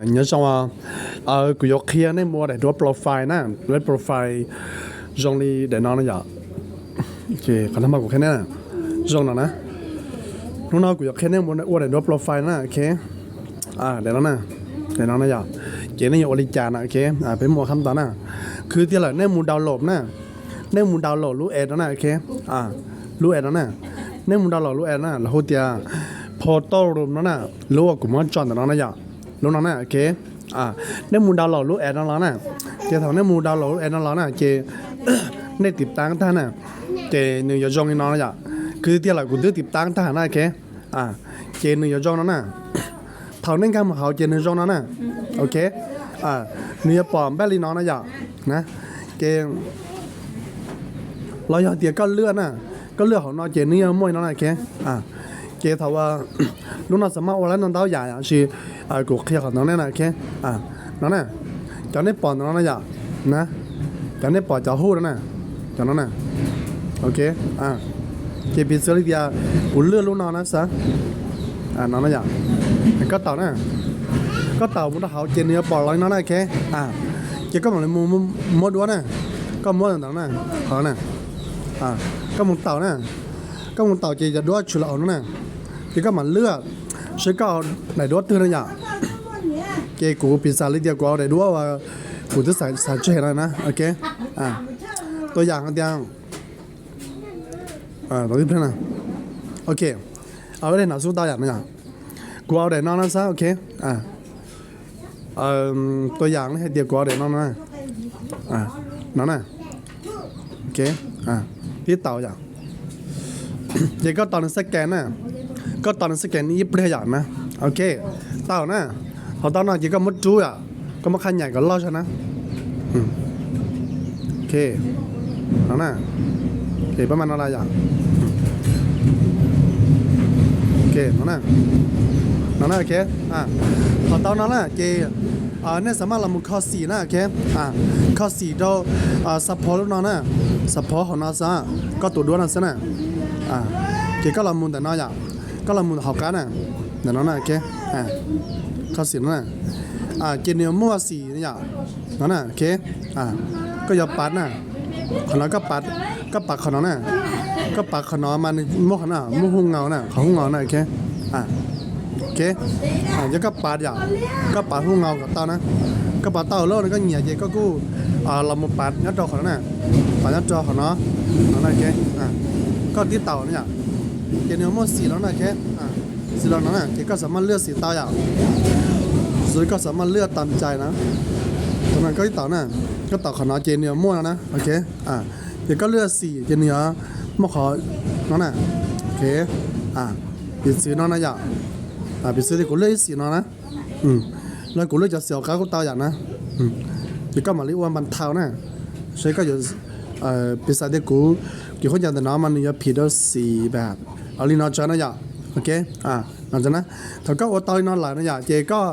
Nyob zoo, kuv yuav qhia nej mus ua daim duab profile na, daim duab profile zoo li daim no na yom. Qhov no mas kuv qhia nej zoo no na. Hnub no kuv yuav qhia nej mus ua daim duab profile na, ok. Daim no na, daim no na yom. Ces nej yuav ua li cas na, ok. Peb mus ua kham tas na. Khwv tiag lawm nej mus download na. Nej mus download lub app no na, ok. Lub app no na. Nej mus download lub app na, lawv hu tias Photo Room no na. Lub uas kuv muab tso ntawm no na yom. Lub no na, ok. Nej mus download lub app no los na. Ces thaum nej mus download lub app no los na ces nej tiv tab tag na, ces nws yuav zoo li no na yom. Khwv tiag lawm kuv twb tiv tab tag na, ok. Ces nws yuav zoo no na. Thaum nej nkag mus hauv ces nws zoo no na, ok. Nws yuav pom npaj li no na yom. Na, ces los yog tias koj lwaj na, koj lwaj hauv no ces nws yuav muaj li no na, ok. Ces thaum lub no xav mas ua lawm ntau ntau yam yom, sis kuv qhia qhov no ne na, ok. No na, cov nej pom ntawm no na yom, na, cov nej pom cov hu no na, cov no na, ok. Ces piv txwv li tias kuv lwaj lub no na xav, no na yom, koj taus na, koj taus mus rau hauv ces nws yuav pom los li no na, ok. Ces koj mam li mus muab duab na, koj muab ntawm no na, qhov na, koj mus taus na, koj mus taus ces cov duab tshwm los hauv no na, ces koj mam lwaj seb koj daim duab twg na yom. Ces kuv piv xam li tias kuv ua daim duab uas kuv twb xav tseg no na, ok. Tua yam hais tias, ok, ua daim no xub tau yam no yom. Kuv ua daim no no xab, ok. Tua yam li hais tias kuv ua daim no no, no na, ok, tib taus yom. Ces koj tos nws scan na, koj tos nws scan ib pliag yom na, ok. Tau na, hauv tau no ces koj muab rub yom, koj muab qhab nyaim kom loj zog na. Ok, no na, pab mas no la yom. Ok, no na, no na, ok. Hauv tau no na ces nej xav mas los mus kho xim na, ok. Kho xim rau xab phov lub no na, xab phov hauv no xwb, koj tus duab no xwb na. Ces koj los mus ntawm no yom, koj los mus hauv qab na, ntawm no na, ok. Kho xim no na, ces nws yuav muaj xim yom, no na, ok. Koj yuav pav na, qhov no koj pav, koj pav qhov no na, koj pav qhov no mas nws muaj qhov no, muaj hu ngau na, qhov hu ngau na, ok. Ok, yog koj pav yom, koj pav hu ngau kom tau na, koj pav tau lawm no koj nyiam ces koj kuj los mus pav nyob rau qhov no na, pav nyob rau qhov no, no na, ok. Koj tib taus na yom, ces nws yuav muaj xim los no, ok. Xim los no na ces koj xav mas lwaj xim tau yom, xws li koj xav mas lwaj tam cai na. Qhov no koj tib taus na, koj taus qhov no ces nws yuav muaj no na, ok. Ces koj lwaj xim ces nws yuav muaj qhov no na, ok. Piv txwv no na yom, piv txwv tias kuv lwaj ib xim no na, los kuv lwaj cov xim hauv qab kuj tau yom na. Ces koj mam li ua npas thau na, seb koj yuav, piv xam tias kuv, kuv qhov ncauj ntawm no mas nws yuav phim rau xim npas, li no tso na yom, ok. No tso na, thaum koj ua tau li no lawm no yom ces koj,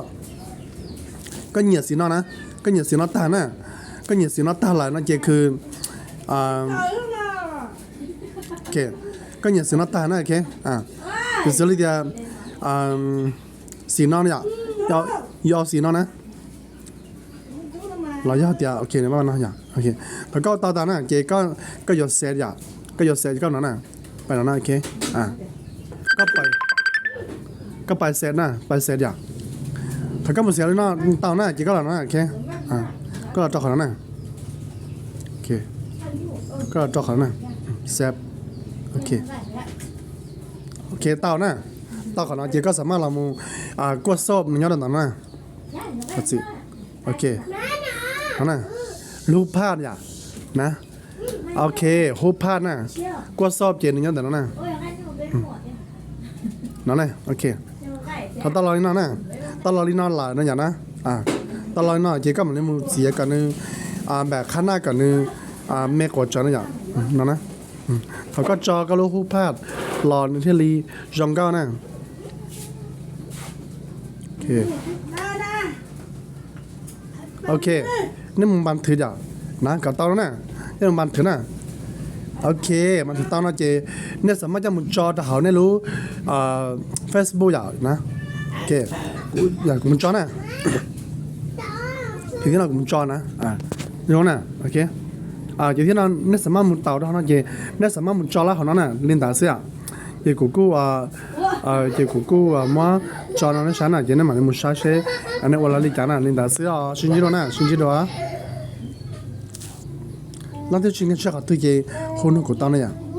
koj nyiam xim no na, koj nyiam xim no tag na, koj nyiam xim no tag lawm no ces khw, ok, koj nyiam xim no tag na, ok. Piv txwv li tias xim no na yom, yuav xim no na, los yog tias, ok, no yom, thaum koj ua tau tas na ces koj yuav xev yom, koj yuav xev koj no na, pais no na, ok. Koj pais xev na, pais xev yom. Thaum koj mus xev li no tau na ces koj los no na, ok. Koj los rau qhov no na, ok, koj los rau qhov no na, xev, ok. Ok, tau na, tau qhov no ces koj xav mas los mus kuaj xauj nws nyob rau ntawm no na. Ok, no na, lub phaj yom, na, ok, hub phaj na, kuaj xauj ces nws nyob ntawm no na. No na, ok. Thaum tau los li no na, tau los li no lawm no yom na, tau los li no ces koj mam li mus txiav kom nws npam qhab naj kom nws me quav tsawv no yom, no na. Thaum koj tso koj lub hub phaj los nws thiaj li zoo nkauj na. Ok, nej mus npas thwv yom, na kom tau no na, nej mus npas thwv na. Ok, npas thwv tau no ces nej xav mas coj mus tso rau hauv nej lub Facebook yom na. Ok, yog kuv mus tso na. Ces thiab no kuv mus tso na. Zoo na, ok. Ces thiab no nej xav maj mus taus rau hauv no ces nej xav maj mus tso lawm hauv no na, li ntawd xwb. Ces kuv kuj, ces kuv kuj muab tso no nej saib na, ces nej mam li mus saib seb nej ua li cas na, li ntawd xwb os. Sib ntsib dua na, sib ntsib dua. Leej twg tsis nkag siab qhov twg ces hu nug kuv tau na yom.